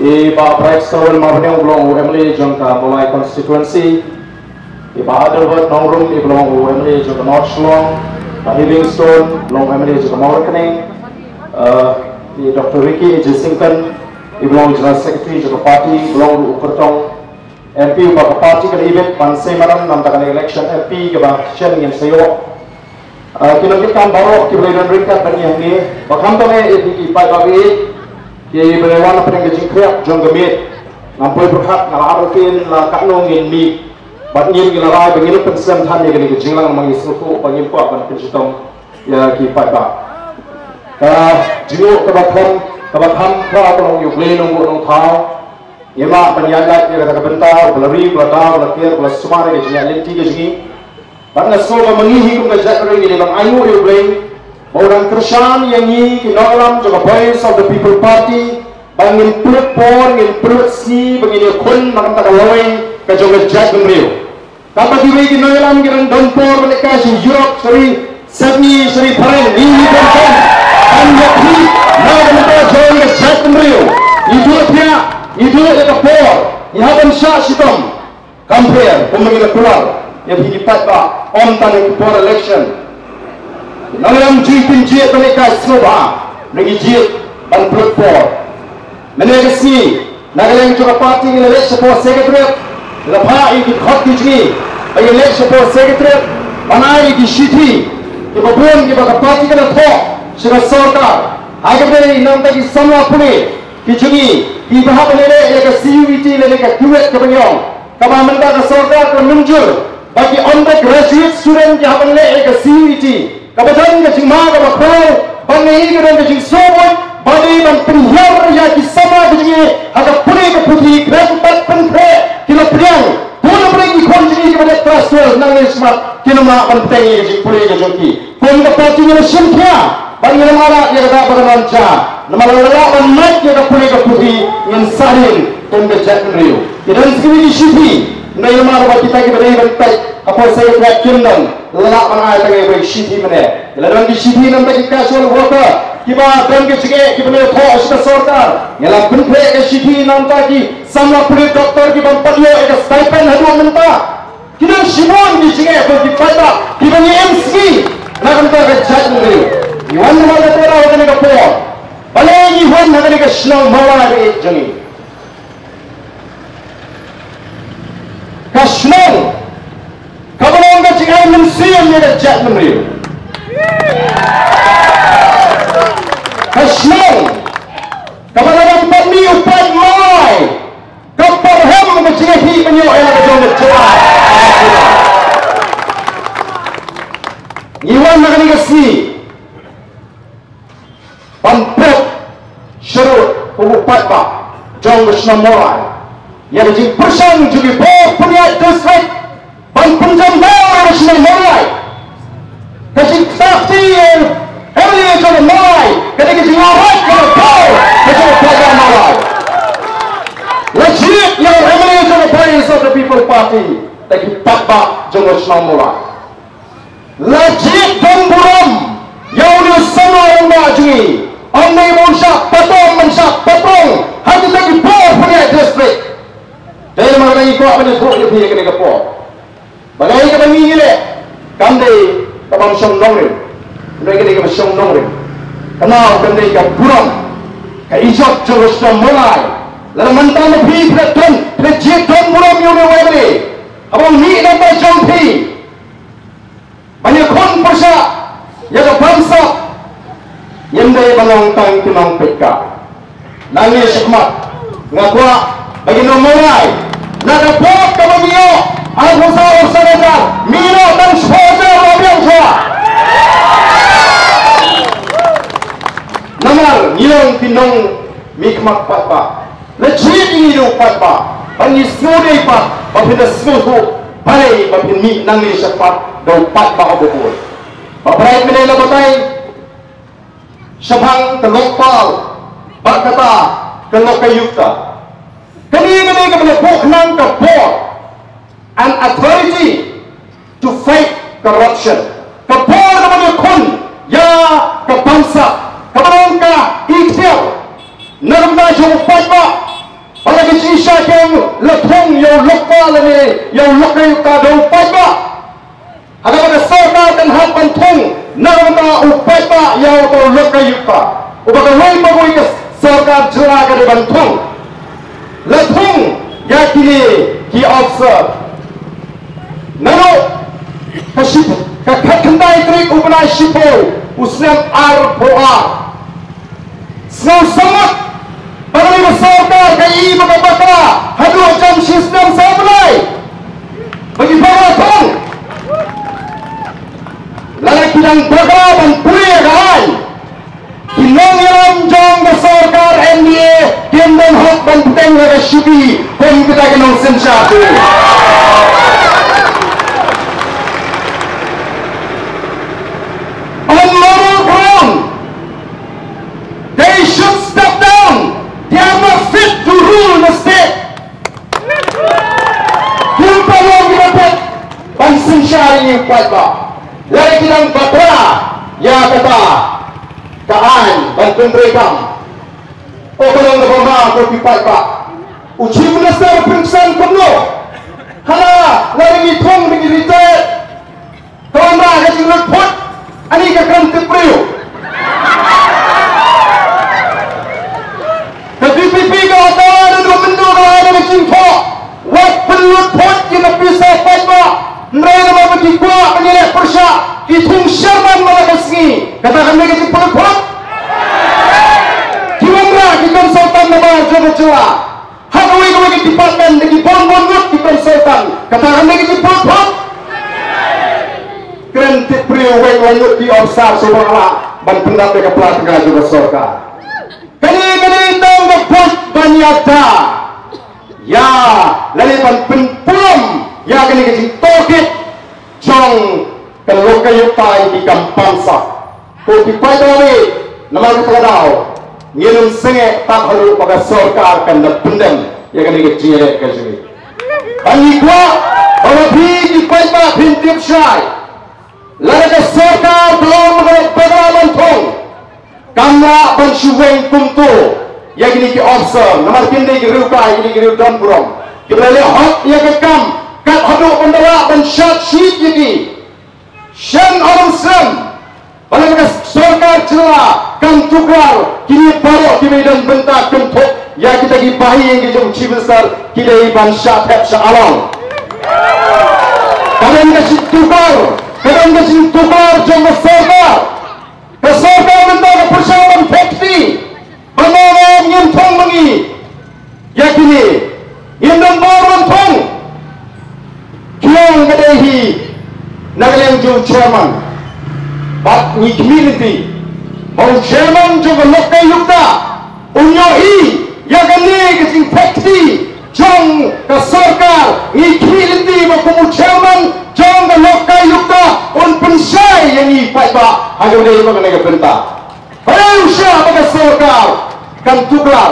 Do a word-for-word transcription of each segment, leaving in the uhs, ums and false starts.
I Bah Brightstarwell Marbaniang u long u M L A jong ka Mawlai constituency. I Bah Adelbert Nongrum u long u M L A jong ka North Shillong. Bah Heavingstone u long M L A jong ka Mawryngkneng. Uh, i Doctor Ricky A J Syngkon u long General Secretary jong ka party, u long u kyrtong M P ba ka party ka la ibit ban sei madan namar kane ka election M P kaba shen ngin sa ïoh. Ah, ki nongkitkam baroh kiba la don ryngkat bad ngi hangne, ba kham tam eh ïa ki paidbah, ki ba la wan na pdeng ka jingkhriat jong ka miet. Ngam poi pyrkhat, nga la artatien la katno ngin mih bad ngin, ngi la rai ba ngin pynshlur than ïa kane ka jingïalang, namar ngi sngewthuh ba ngim kwah ban pynshitom ïa ki paidbah. Ka jingïoh kaba kham, kaba kham ka long ïa U Blei Nongbuh Nongthaw. Ngim lah ban ïaid lait ïa kata ka bynta, ba la ri, ba la da, ba la kiar, ba la sumar ïa ka jingïaid lynti ka jong ngi. Bad nga sngew ba ma ngi hi kum ka jaitbynriew ngi dei ban ainguh ïa U Blei ba u dang kyrshan ïa ngi ki nongïalam jong ka Voice of the People Party, ba ngin pynlut por, ngin pynlut sngi, ba ngin ïakhun na ka bynta ka lawei ka jong ka jaitbynriew. Katba kiwei ki nongïalam ki dang don por ban leit kai sha Europe, sha ri Sydney, sha ri Bahrain, ngi hi ban don ban ïakhih na ka bynta jong ka jaitbynriew. Ngi duh thiah, ngi duh ïa ka por, ngi hap ban shah shitom. Kam pher kumba ngi la kular ïa phi ki paidbah, ym tang ha ki por election. Nongïalam ju ïa pynjied ban leit kai sngewbha, ngi jied ban pynlut por. Mynne ka sngi, na ka liang jong ka party ngi la leit shapoh Secretariat, la phah ïa ki dkhot ki jong ngi ba ngin leit shapoh Secretariat ban ai ïa ki shithi kiba bun kiba ka party ka la thoh sha ka sorkar. Ha kaba ïadei na ka bynta ki samla pule ki jong ngi kiba hap ban leh ïa ka C U E T lane ka CUET kaba ngi ong, kaba mynta ka sorkar ka la mynjur ba ki undergraduate student ki hap ban leh ïa ka C U E T. Kaba don ka jingma kaba khraw ba ngi ïohi ka don ka jingsngewbha ba dei ban pynhiar ïa ki samla ka jong ngi ha ka pule ka puthi, khlem pat pynkhreh ki la pdiang. Bun na pdeng ki khun jong ngi kiba dep class twelve nangne shakhmat kim lah ban bteng ïa ka jingpule ka jong ki. Kum ka party ngi la shim khia bad ngi la mad ïa kata ba kan wan jia. Namar lada lah ban mad ïa ka pule ka puthi ngin sahdien kum ka jaitbynriew. Ki don sa kiwei ki shithi, namar ba kita kiba dei ban peit hapoh Secretariat kim don, la lah ban ai tang ïa kiwei ki shithi mynne. Ki la don ki shithi na ka bynta ki casual worker kiba don ka jingeh kiba la thoh sha ka sorkar. Ngi la pynkhreh ka shithi na ka bynta ki samla pule, doktor kiba ym pat ïoh ïa ka stipend haduh mynta. Ki don shibun ki jingeh ba ki paidbah kiba ngi im sngi na ka bynta ka jaitbynriew. Ngi wan namar kata ka daw ha kane ka por. Balei ngi wan ha kane ka shnong Mawlai ba ïeit jong ngi? Ka shnong kaba long ka jingai mynsiem ïa ka jaitbynriew. Ka shnong kaba la dang pat mih u paid Mawlai. Ka pyrshah ka jingïakhih ban ïoh ïa la ka jong ka jylla. Ngi wan ha kane ka sngi ban pyrshah sha u paidbah jong ka shnong Mawlai ïa ka jingpyrshang jong ki bor pynïaid district ban pynjam dor ïa ka shnong Mawlai. Ka jingktah kti ïa u M L A jong ka Mawlai ka dei ka jinglaw rai ka la paw ka jong ka paidbah Mawlai. La jied ïa u M L A jong ka Voice of the People Party da ki paidbah jong ka shnong Mawlai. La jied don burom ïa une u samla rangbah jong ngi. Ym dei ba un shah patong, ban shah patong ha kita ki bor pynïaid district. Dei namar kata ngi kwah ban ïathuh ïa phi ha kane ka por. Balei kaba ngi ngi leh kam dei kaba ym shong nongrim. Hynrei ka dei kaba shong nongrim. Ka nang kam dei ka burom, ka ijot jong ka shnong Mawlai. Lada mynta ma phi phi la don, phi la jied don burom ïa une u M L A, haba u mih na ka bynta jong phi ban ïakhun pyrshah ïa ka bamsap, ngim dei ban long tang ki nongpeit ka. Nangne shakhmat nga kwah ba ki nong Mawlai na ka por kaba ngi ïoh arphew saw arphew san hajar, ngi ïoh tang shiphew hajar ba biang shuwa. Namar ngi long ki nongmihkhmat paidbah. La jied ïa ngi da u paidbah, ba ngi sngewdei pat ba phin da sngewthuh balei ba phin mih nangne shakhmat da u paidbah uba bun. Ba Bright mynne la batai shaphang ka Lokpal bad kata ka Lokayukta. Kane ka dei kaba la buh khnang ka bor, an authority to fight corruption. Ka bor kaba ïakhun ïa ka bamsap, kaba long ka ikhtiar na ka bynta jong u paidbah. ïa u lokayukta da u paidbah. Haba ka sorkar kan hap ban thung na ka bynta u paidbah ïa uta u lokayukta, uba kawei pa kawei ka sorkar jylla ka dei ban thung. La thung ïa kine ki officer naduh ka ship, ka khatkhyndai tarik u bnai shiphew u snem arphew ar. Sngewsih mut ba kane ka sorkar ka i ba ka bakla haduh jan shisnem sa bnai ba ki bakla thung. Lada ki dang bakla ban pule ka aiñ, ki nongïalam jong ka sorkar N D A kim don hok ban bteng ha ka shuki kum kita ki nongsynshar. On moral ground, they should step down. They are not fit to rule the state. Kim pat long kiba fit ban synshar ïa u paidbah. Lada ki dang bakla ïa kata ka aiñ ban pyntreikam. O ka long kaba ma ko ki paidbah. U Chief Minister u pynksan kumno? Hana lada ngi thung ba ngi retire, ka wanrah ka jinglut phut, ani ka kren tip briew. Ka V P P ka ong ba naduh mynno ka la ai ka jingthoh wat pynlut phut ïa ka pisa paidbah. Hynrei namar ba ki kwah ban ïaleh pyrshah, ki thung sharman man la ka sngi. Kata kam dei ka jingpynlut phut? Ki wanrah ki consultant nabar jong ka jylla. Ha kawei kawei ka department da ki bun bun ngut ki consultant. Kata kam dei ka jingpynlut phut? Kren tip briew, wei wei ngut ki officer shuwa ba la ban pyndap da ka pla tyngka jong ka sorkar. Kane, kane tang ka buit ban ïada ïa lane ban pynpulom ïa kane ka jingtohkit jong ka lokayukta ïa ki kam bamsap. Ko ki paidbah, namar kata ka daw ngin ym sangeh tat haduh ba ka sorkar kan da pyndem ïa kane ka jingïaleh ka jong ngi. Bad ngi kwah ba phi ki paidbah phin tip shai, lada ka sorkar ka long ba ka bakla ban thung, kam lah ban shu weng kumto ïa kine ki officer, namar kim dei ki riew kai, kine ki riew don burom. Kiba la leh hok ïa ka kam, kat haduh ban da lah ban shad shit ïa ki. Shen alam slem ba lada ka sorkar jylla kan tuklar kine baroh kiba don bynta kynthup ïa kita ki bahaïing ki jong u Chief Minister, ki dei ban shah thep shah along. Ka don ka jingtuklar, ka don ka jingtuklar jong ka sorkar. Ka sorkar mynta ka pyrshang ban thep kti. Ba ma ngin thung ma ngi ïa kine, ngin don bor ban thung. Ki ong ka dei hi na ka liang jong u chairman. Bad ngi khmih lynti ba u chairman jong ka lokayukta un ïohi ïa kane ka jingthep kti jong ka sorkar. Ngi khmih lynti ba kum u chairman jong ka lokayukta un pynshai ïa ngi paidbah ha kaba dei ba kane ka bynta. Balei u shah ba ka sorkar kan tuklar?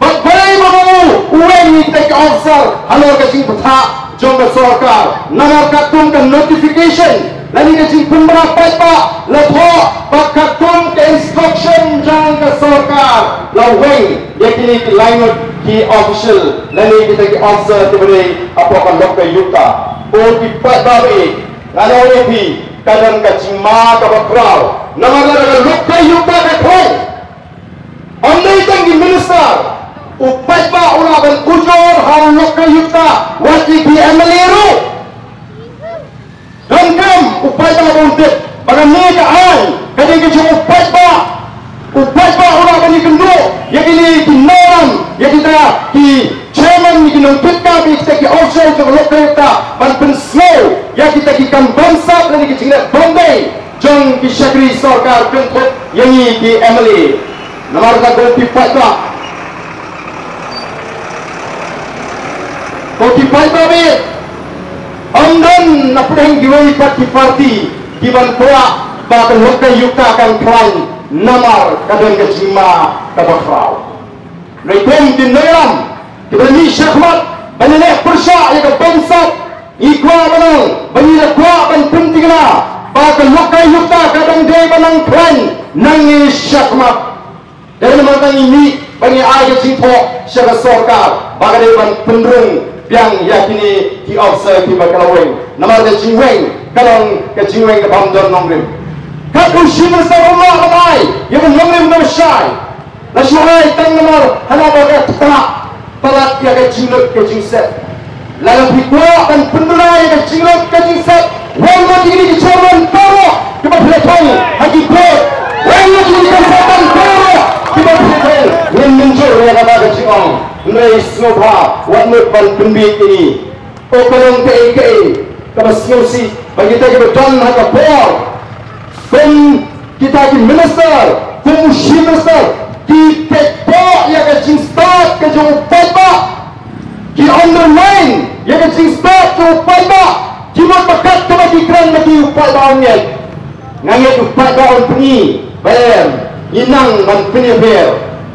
Bad balei ba u, u weng ïa kita ki officer halor ka jingbthah jong ka sorkar? Namar katkum ka notification lane ka jingpynbna paidbah la thoh, bad katkum ka instruction jong ka sorkar la weng ïa kine ki lai ngut ki official lane kita ki officer kiba dei hapoh ka lokayukta. Ko ki paidbah, ngan ong ïa phi, ka don ka jingma kaba khraw. Namar lada ka lokayukta ka khlaiñ, ym dei tang ki minister, u paidbah u lah ban ujor ha u lokayukta wat ïa ki M L A ruh. Donkam u paidbah ba un tip ba kane ka aiñ ka dei ka jong u paidbah. U paidbah u lah ban ïakynduh ïa kine ki nongïalam, ïa kita ki chairman, ïa ki nongkitkam, ïa kita ki official jong ka lokayukta ban pynsngew ïa kita ki kam bamsap lane ki jingleh bymdei jong ki shakri sorkar, kynthup ïa ngi ki M L A. Namar kata ko ki paidbah, ko ki paidbah, ym don na pdeng kiwei pat ki parti kiban kwah ba ka lokayukta kan khlaiñ namar ka don ka jingma kaba khraw. Hynrei kum ki nongïalam kiba mih shakhmat ban ïaleh pyrshah ïa ka bamsap, ngi kwah ban ong ba ngi la kwah ban pynthikna ba ka lokayukta ka dang dei ban nang khlaiñ nangne shakhmat. Dei namar kata ngi mih ba ngi ai ka jingthoh sha ka sorkar ba ka dei ban pynrung biang ïa kine ki officer kiba ka la weng. Namar ka jingweng ka long ka jingweng kaba ym don nongrim. Katba u Chief Minister u la ai ïa ka nongrim kaba shai, la shu ai tang namar hana ba ka ktah palat ïa ka jinglut ka jingset. Lada phi kwah ban pynbna ïa ka jinglut ka jingset, wan ma kine ki chairman baroh kiba phi la thung ha ki board, wan ma kine ki consultant baroh kiba phi la thung. Ngin mynjur ïa kata ka jingong. Hynrei sngewbha wat mut ban pynbieit ïa ngi. Oh, ka long kaei kaei kaba sngewsih ba kita kiba don ha ka bor, kum kita ki minister, kum u Chief Minister, ki peit ïa ka jingstad ka jong u paidbah, ki undermine ïa ka jingstad ka jong u paidbah, ki mut ba kat kaba ki kren ba ki u paidbah u ngeit. Nga ngeit u paidbah un pyni ba em, ngi nang ban pynïapher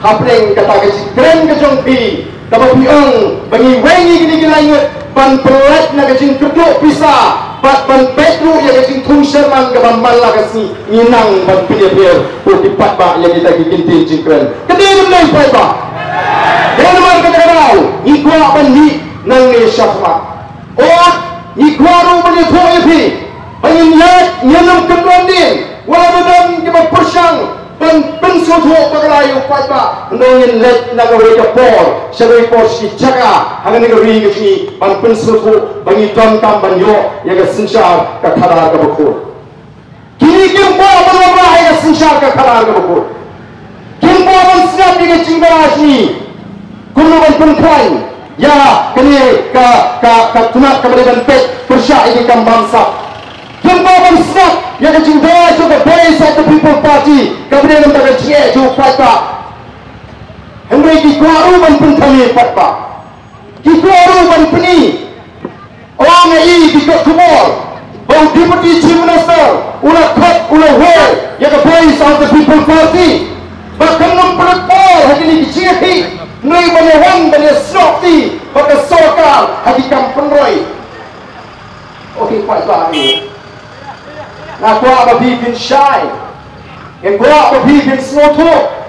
hapdeng kata ka jingkren ka jong phi, kaba phi ong ba ngi weng ïa kine ki laingut ban pynlait na ka jingkyrduh pisa bad ban peit ruh ïa ka jingthung sherman kaba man la ka sngi. Ngi nang ban pynïapher, ko ki paidbah, ïa kita ki kyntien jingkren. Ka dei ne ym dei paidbah? Dei, namar kata ka daw ngi kwah ban mih nangne shakhmat. Ot, ngi kwah ruh ban ïathuh ïa phi ba ngin ïaid, ngin ym kynduh dien, wat la don kiba pyrshang ban pynsngewthuh bakla ïa u paidbah, hynrei ngin leit na kawei ka por sha kawei por sha ki jaka ha kane ka ri ka jong ngi ban pynsngewthuh ba ngi donkam ban ïoh ïa ka synshar ka khadar kaba khuid. Kine kim kwah ban wanrah ïa ka synshar ka khadar kaba khuid. Kim kwah ban sngap ïa ka jingdara jong ngi kumno ban pynkhlaiñ ïa kane ka, ka, ka tnat kaba dei ban peit pyrshah ïa ki kam bamsap. Kim kwah ban sngap ïa ka jingdara jong ka Voice of the People Party kaba dei namar ka jingeh jong u paidbah. Hynrei ki kwah ruh ban pynthame paidbah. Ki kwah ruh ban pyni. Ong ïa i ki kot khubor ba u Deputy Chief Minister u la khot, u la wer ïa ka Voice of the People Party ba kan ym pynlut por ha kine ki jingïakhih, hynrei ban ïawan ban ïasnoh kti bad ka sorkar ha ki kam pynroi. O ki paidbah, nga kwah ba phi phin shai. Nga kwah ba phi phin sngewthuh.